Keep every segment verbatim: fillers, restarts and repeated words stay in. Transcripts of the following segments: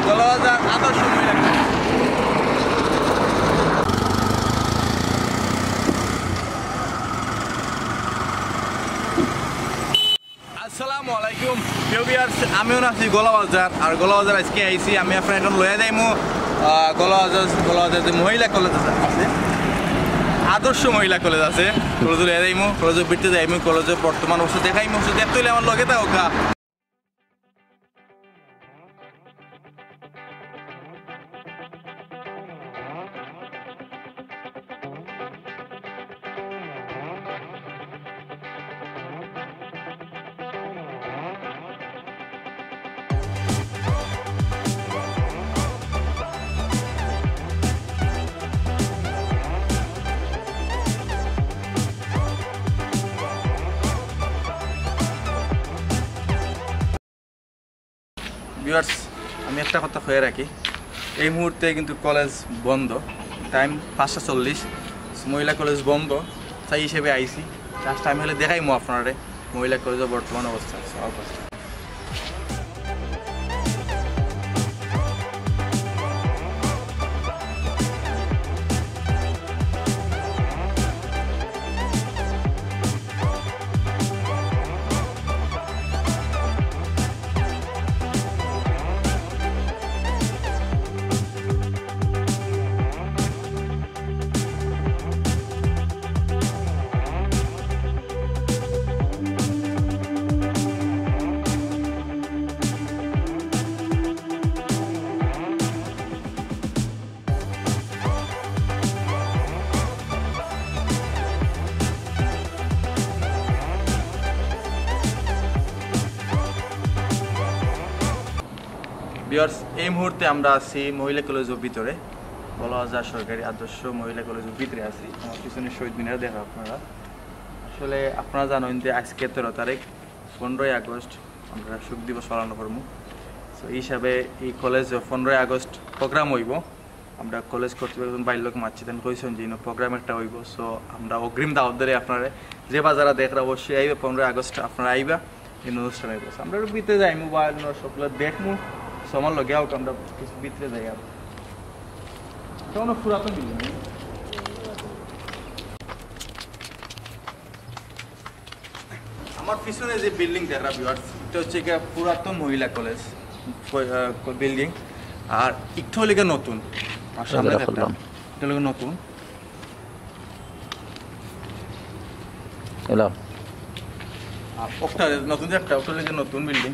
গোলাবাজার আদর্শ মহিলা কলেজ। আসসালামু আলাইকুম প্রিয় ভিউয়ার্স, আমিও আছি গোলাবাজার। আর গোলাবাজার আজকে আইছি, আমি আপনারে এখন লইয়া যাইমু, আহ, গোলাবাজার, গোলাবাজার যে মহিলা কলেজ আছে, আদর্শ মহিলা কলেজ আছে, কলেজে লইয়া যাইমু, কলেজে ভিতরে যাইমু, কলেজের বর্তমান অবস্থা দেখাইমু। So দেখতে হইলে আমার লগে থাকো। ভিউয়ার্স, আমি একটা কথা কইয়া রাখি, এই মুহূর্তে কিন্তু কলেজ বন্ধ, টাইম পাঁচটা চল্লিশ, মহিলা কলেজ বন্ধ। তাই হিসেবে আইছি, জাস্ট টাইম হইলে দেখাইমু আপনারে মহিলা কলেজের বর্তমান অবস্থা। So, অবস্থা। ভিউয়ার্স, এই মুহূর্তে আমরা আছি মহিলা কলেজের ভিতরে, গোলাবাজার সরকারি আদর্শ মহিলা কলেজের ভিতরে আছি। আমার পিছনে শহীদ মিনার দেখা আপনারা। আসলে আপনারা জানেন যে আজকে তেরো তারিখ, পনেরোই আগস্ট আমরা শোক দিবস পালন করমু। So এই হিসাবে এই কলেজে পনেরোই আগস্ট প্রোগ্রাম হইব। আমরা কলেজ কর্তৃপক্ষ বাইর লোক মাতছি, তান কইছেন যে ইনো প্রোগ্রাম একটা হইব। So আমরা অগ্রিম দাওয়াত ধরে আপনারা যে বা যারা দেখরা অবশ্যই আইবা, পনেরোই আগস্ট আপনারা আইবা, এই অনুষ্ঠান হইব। So আমরা একটু ভিতরে যাইমু বা অন্য সবগুলো দেখমু। So আমার লগে আউক, আমরা কিছু ভিতরে যাই। আর এটা অনেক পুরাতন বিল্ডিং। আমার পিছনে যে বিল্ডিং দেখা ভিউয়ার্স, এটা হচ্ছে গিয়া পুরাতন মহিলা কলেজ ক-, আহ, ক-, বিল্ডিং। আর একটু হলে গিয়া নতুন, আর সামনে এই দেখো দেখতাম, এটা হলো নতুন। হ্যালো। আর ওটা নতুন যে একটা, ওটা হলো গিয়া নতুন বিল্ডিং,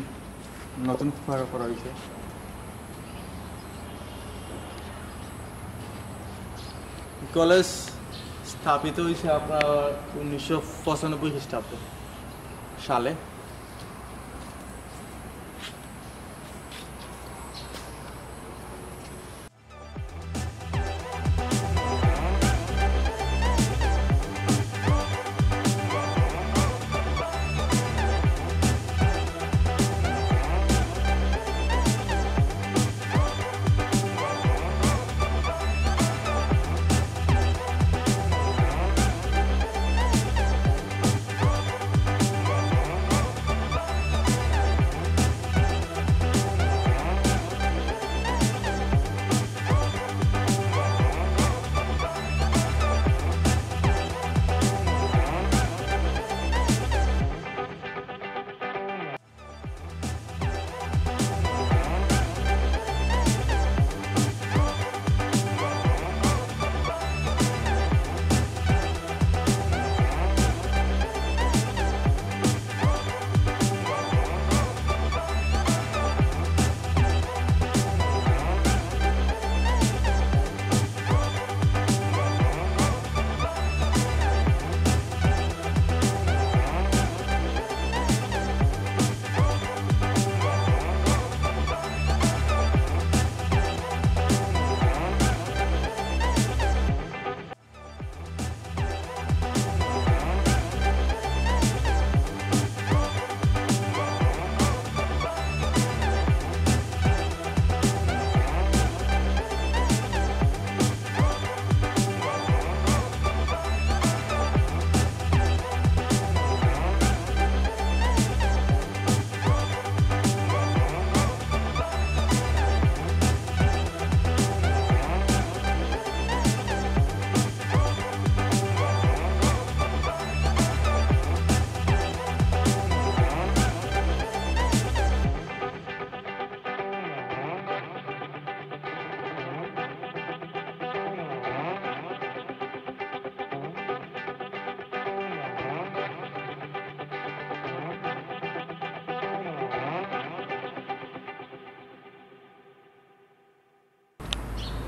নতুন করা, করা হয়েছে। কলেজ স্থাপিত হয়েছে আপনার উনিশশো পঁচানব্বই খ্রিস্টাব্দ সালে।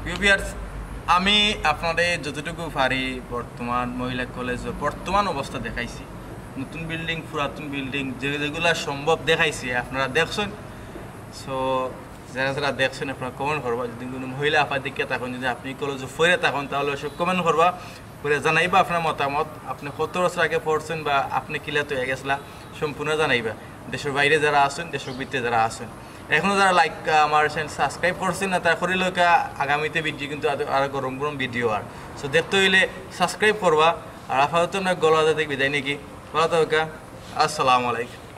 প্রিয় ভিউয়ার্স, আমি আপনারে যতটুকু পারি বর্তমান মহিলা কলেজর বর্তমান অবস্থা দেখাইছি। নতুন বিল্ডিং, পুরাতন বিল্ডিং, যে যেগুলা সম্ভব দেখাইছি, আপনারা দেখছইন। সো যারা যারা দেখছইন, আপনারা কমেন্ট করবা। যদি কোনো মহিলা আফায় দেখিয়া থাকইন, যদি আপনি কলেজো পড়িয়া থাকইন, তাহলে সব কমেন্ট করবা, করে জানাইবা আপনার মতামত। আপনি কত বছর আগে পড়ছইন বা আপনি কিলাত অইয়া গেছলা, সম্পূর্ণ জানাইবা। দেশর বাইরে যারা আছইন, দেশর ভিতরে যারা আছইন, এখনো যারা লাইক আমার চ্যানেল সাবস্ক্রাইব করছইন না, তারা করি লউক্কা। আগামীতে ভিডিও কিন্তু আরো, আরো গরম গরম ভিডিও আর। সো দেখতে অইলে সাবস্ক্রাইব করবা। আর আপাতত আমরা গলা যাতে বিদায় নাকি, ভালো থাকউক্কা। আসসালামু আলাইকুম।